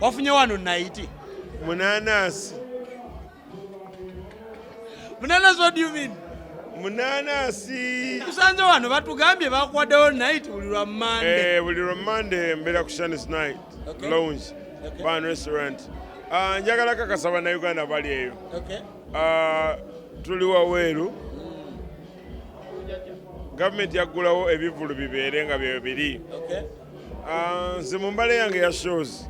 Wafunye wano night? Munanasi. Munanasi, what do you mean? Munanasi. Kusanze wano batugambye bakuwaddewo night buli lwa Mande. Eh, buli lwa Mande mbeera ku Shanice Night Lounge Bar and Restaurant. Ah, njagala kakasa Bannayuganda bali eyo. Ah, tuli waweeru. Gavumenti yaggulawo ebivvulu bibeere nga bye biri. Ah, nze mu mbala yange ya shows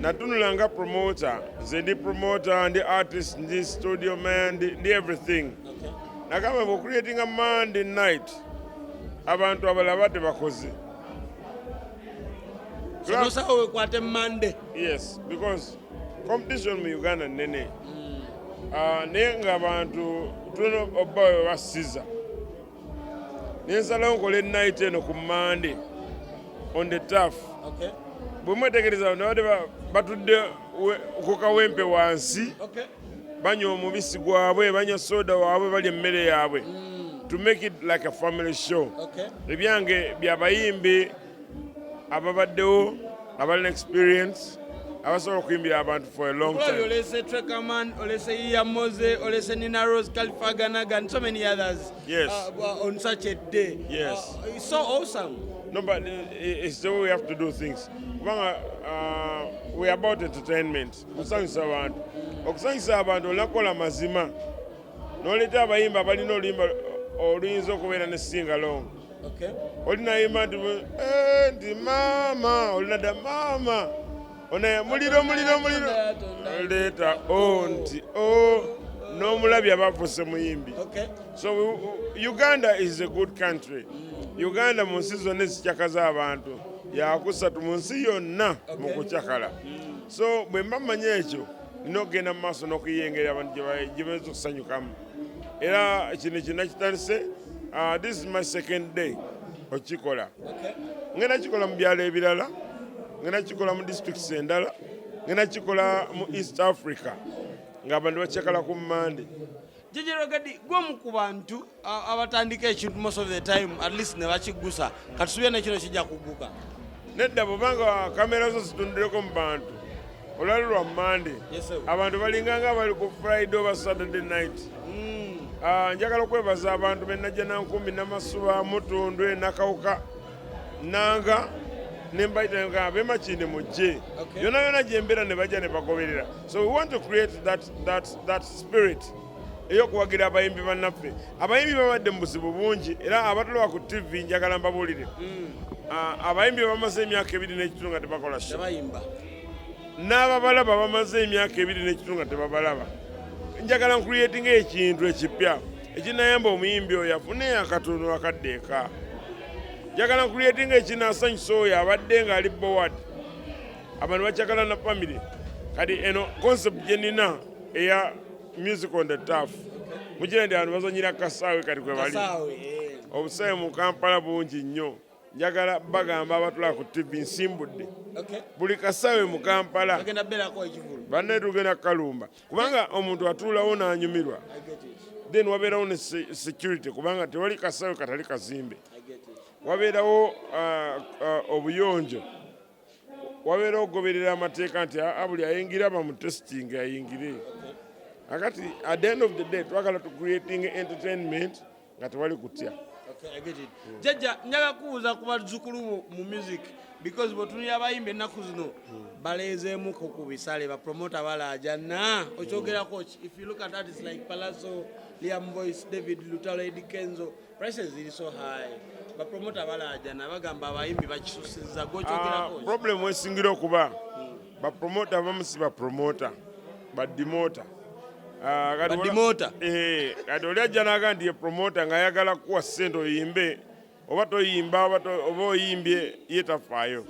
natunula nga promoter. Nze ndi promoter, ndi artist, ndi studio man, ndi everything. Nagamba bw'ocreatinga Monday night, abantu abalala badde bakoze. So nosawo wekwate Mande. Yes, because competition mu Uganda nene. Ah, naye ng'abantu tulina obba we basiza, nensalawo nkola enight eno ku Mande on the turf. Bwe mwetegereza, nabadde batudde ku kawempe wansi, banywa omubisi gwabwe, banywa soda waabwe, balya emmere yaabwe, to make it like a family show. Ebyange byabayimbi ababaddewo, abalina experience, abasobola okuyimbira abantu for a long Okulabye time. Olese Trekaman, olese Iya Moze, olese Nina Rose, Kalifaganaga and so many others. Yes. On such a day. Yes. It's so awesome. No, but it's the way we have to do things. Kubanga we are about entertainment. Kusanyusa abantu. Okusanyusa abantu olina kukola mazima. N'oleeta abayimba abalina oluyimba oluyinza okubeera ne sing along. Olinayimba nti "Eh, nti maama", olina dda maama. Onaye muliro, muliro, muliro. Leeta o nti o n'omulabi aba afuuse muyimbi. So Uganda is a good country. Uganda mu nsi zonna ezikyakaza abantu yakusatu mu nsi yonna mu kukyakala. So bwe mba mmanyi ekyo, nina okugenda mu maaso n'okuyengera abantu gye bayinza okusanyukamu. Era kino kinakitandise, this is my second day okikola. Ngenda kikola mu byalo ebirala, ngenda kikola mu districts endala, ngenda kikola mu East Africa ng'abantu bakyakala ku Mande. Jjajja Ragga Dee, gwomu ku bantu abatandika ekintu most of the time at least ne bakiggusa. Katusubire ne kino kijja kugguka. Nedda, bwobanga kamera zo zitundireko mu bantu olwali lwa Mande, Yes, sir. abantu balinganga bali ku Friday oba Saturday night. Ah, njagala okwebaza abantu benajja Nankumbi, Namasuba, Mutundwe, Nakawuka, Nanga, nembayita nga bemakinde mujje. Yonna yonna gyembeera ne bajja ne bagoberera. So we want to create that spirit ey'okuwagira abayimbi bannaffe. Abayimbi babadde mu buzibu bungi, era abatulaba ku TV njagala mbabuulire. Ah, abayimbi bamaze emyaka 2.5 nga tebakola show. Tebayimba. N'ababalaba bamaze emyaka 2.5 nga tebabalaba. Njagala ncreatinga ekintu ekipya ekinayamba omuyimbi oyo afune akatono akadde eka. Njagala ncreatinga ekinasanyusa oyo abadde ng'ali bored. Abantu bakyagala na family. Kati eno concept gye nina eya music on the turf, mugira nti abantu bazanyira kasaawe kati kwe bali. Kasaawe, eh. Obusaawe mu Kampala bungi nnyo. Njagala bagamba abatulaba ku TV nsimbudde buli kasaawe mu Kampala. Bagenda beerako ekivulu. Bannaye, tugenda kukalumba kubanga omuntu atuulawo n'anyumirwa. I get it. Then wabeerawo ne security kubanga tewali kasaawe katali kazimbe. I get it. Wabeerawo obuyonjo, wabeerawo okugoberera amateeka nti buli ayingira bamutesting ayingire. Akati at the end of the day twagala to creating entertainment nga tewali kutya. Okay, I get it. Jjajja, njagala kubuuza ku bazzukulu bo mu music, because bwetunulira abayimbi ennaku zino baleezeemuko ku bisale, bapromota balaajana. Okyogerako ki? If you look at artists like Pallaso, Liam Voice, David Lutalo, Eddie Kenzo, prices ziri so high, bapromota balaajana, bagamba abayimbi bakisusiza. Gwe okyogerako ki? Problem wesingira okuba bapromota abamu si bapromota, badimota. Badimota. Eh, kati oli ajja naga nti ye promota ng'ayagala kuwa ssente oyimbe oba toyimba, oba oyimbye, ye tafaayo.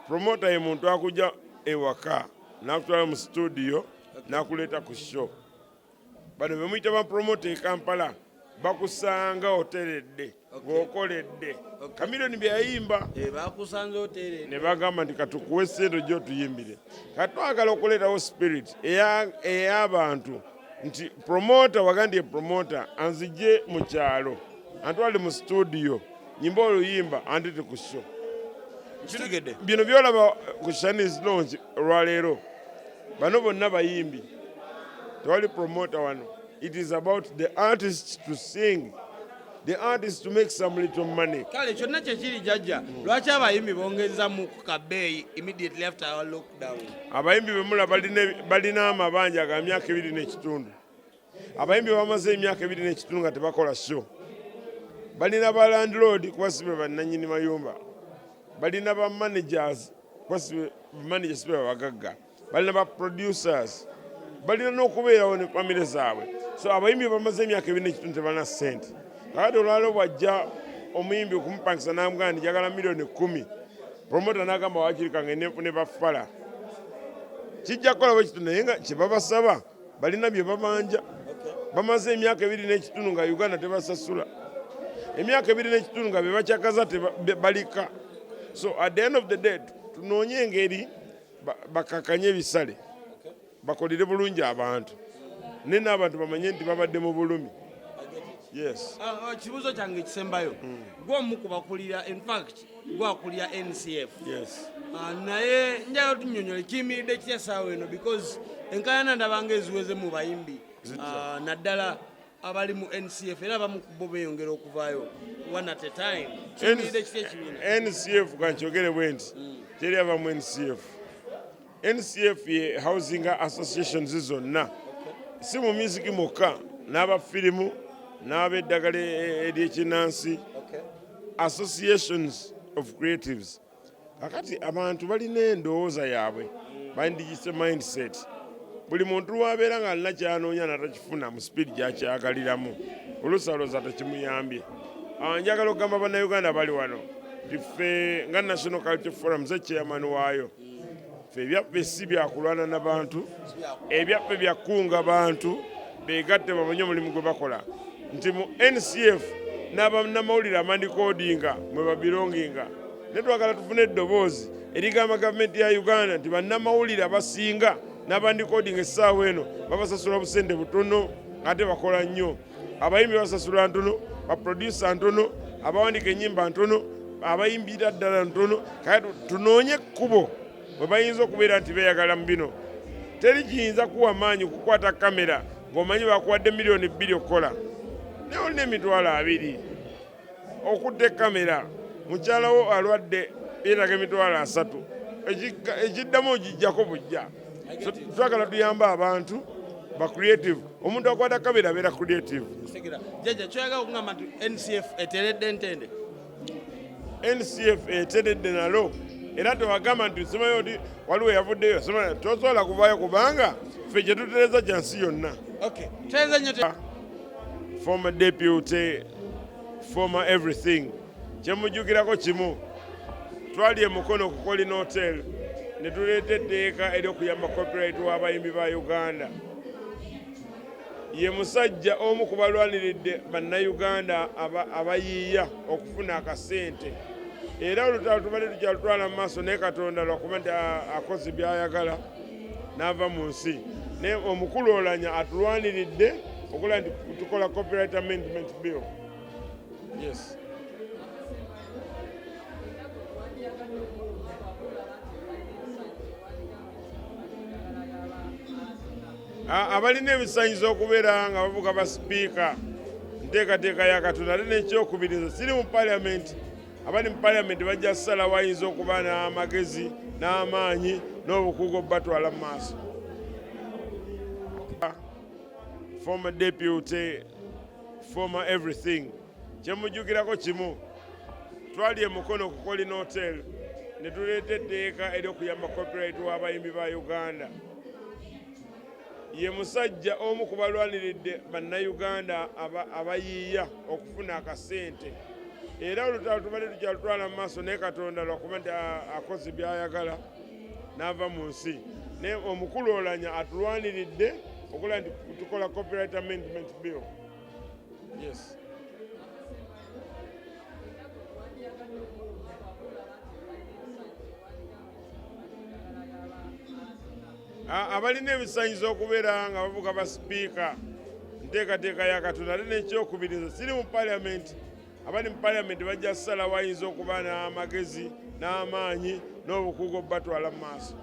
Promota ye muntu akujja ewaka n'akutwala mu studio n'akuleeta ku show. Bano bemuyita bapromota e Kampala bakusanga oteredde ng'okoledde Kamiliyoni byeyayimba. Eh, bakusanze oteredde. Ne bagamba nti katukuwe ssente ojja otuyimbire. Kati twagala okuleetawo spirit ey'abantu nti promota waga nti ye promota anzije mu kyalo, antwale mu studio, nyimba oluyimba, andete ku show. Kitegedde. Bino byolaba ku Shanez Lounge olwaleero, bano bonna bayimbi, tewali promoter wano. It is about the artist to sing, the artist to make some little money. Kale kyonna kyekiri, jjajja, lwaki abayimbi bongezamu ku kabeeyi immediately after our lockdown? Abayimbi bemula balina amabanja ga myaka 2.5. Abayimbi bamaze emyaka 2.5 nga tebakola show. Balina ba landlord, kuba si be bannannyini mayumba. Balina ba managers, kuba si be manager, si be babagagga. Balina ba producers, balina n'okubeerawo ne famire zaabwe. So abayimbi bamaze emyaka 2.5 tebalina ssente. Kakati olwaleero bwajja omuyimbi okumupangisa n'amugamba nti njagala miliyoni 10, promoter n'agamba wakiri kange ne bafala, kijja kukola bwe kito. Naye nga kyebabasaba, balina bye babanja. Bamaze emyaka 2.5 nga Uganda tebasasula, emyaka 2.5 nga bebakyakaza balika. So at the end of the day, tunoonye engeri bakakanye ebisale, bakolere bulungi abantu, naye n'abantu bamanye nti babadde mu bulumi. Yes. Ah, ah, kibuuzo kyange ekisembayo, gwe omu ku bakulira, in fact gwakulira NCF. Yes. Ah, naye njagala tunyonyole kiyimiridde kitya essaawa eno, because enkayana ndabanga eziweze mu bayimbi. Zitya? Ah, naddala abali mu NCF, era abamu ku bo beeyongera okuvaayo one at a time. Kiyimiridde kitya ekibiina? NCF, kankyogere bwe nti, teri ava mu NCF. NCF ye housing associations zonna, si mu music mwokka, n'abafirimu n'ab'eddagala ery'ekinansi, associations of creatives. Kakati abantu balina endowooza yaabwe, bandigise mindset. Buli muntu lwabeera nga alina kyanoonya natakifuna mu speed gyakyagaliramu, oluusi alowooza tekimuyambye. Ah, njagala okugamba Bannayuganda bali wano nti ffe nga National Culture Forum, ze chairman waayo, ffe ebyaffe si byakulwana na bantu, ebyaffe byakunga bantu begatte bamanye omulimu gwe bakola, nti mu NCF n'abannamawulire amandikodinga mwe babironginga. Naye twagala tufune eddoboozi erigamba gavumenti ya Uganda nti bannamawulire abasinga n'abandikodinga essaawa eno babasasula busente butono ate bakola nnyo. Abayimbi basasula ntono, baproducer ntono, abawandiika ennyimba ntono, abayimbira ddala ntono. Kale tunoonye ekkubo bwe bayinza okubeera nti beeyagala mu bino. Teri kiyinza kuwa maanyi kukwata kamera ng'omanyi bakuwadde miliyoni 2 okukola, naye olina 20,000. Okutta ekamera, mukyala wo alwadde, yeetaga 30,000, ekiddamu ogijjako bujja. So, twagala tuyambe abantu ba creative. Omuntu akwata kamera abeera creative. Kitegera. Jjajja, kyoyagala okugamba nti NCF eteredde ntende? NCF eteredde nalo, era tewagamba nti simanyi oti waliwo yavuddeyo, simanyi tosobola kuvaayo, kubanga ffe kye tutereza kya nsi yonna. Okay, tweyanze nnyo. Former deputy, former everything, kyemujjukirako kimu, twali e Mukono ku Colina Hotel ne tuleeta etteeka ery'okuyamba copyright w'abayimbi ba Uganda. Ye musajja omu ku balwaniridde Bannayuganda abayiiya okufuna akasente, era olutalo tubadde tukyalutwala mu maaso, naye Katonda lwakuba nti akoze byayagala n'ava mu nsi. Naye omukulu Olanya atulwaniridde okulaba nti tukola copyright amendment bill. Yes. Abalina ebisanyizo okubeera nga bavuga basipiika, nteekateeka ya Katonda. Ate n'ekyokubiri, nze siri mu paliamenti. Abali mu paliamenti bajja kusalawo ayinza okuba n'amagezi n'amaanyi n'obukugu obubatwala mu maaso. Former deputy, former everything, kyemujjukirako kimu, twali e Mukono ku Colina Hotel ne tuleeta etteeka ery'okuyamba copyright w'abayimbi ba Uganda. Ye musajja omu ku balwaniridde Bannayuganda abayiiya okufuna akasente, era olutalo tubadde tukyalutwala mu maaso, naye Katonda lwakuba nti akoze byayagala n'ava mu nsi. Naye omukulu Olanya atulwaniridde okulaba nti tukola copyright amendment bill. Yes. Abalina ebisanyizo okubeera nga bavuga basipiika, nteekateeka ya Katonda. Ate n'ekyokubiri, nze siri mu paliamenti. Abali mu paliamenti bajja kusalawo ayinza okuba n'amagezi. N'amaanyi n'obukugu obubatwala mu maaso.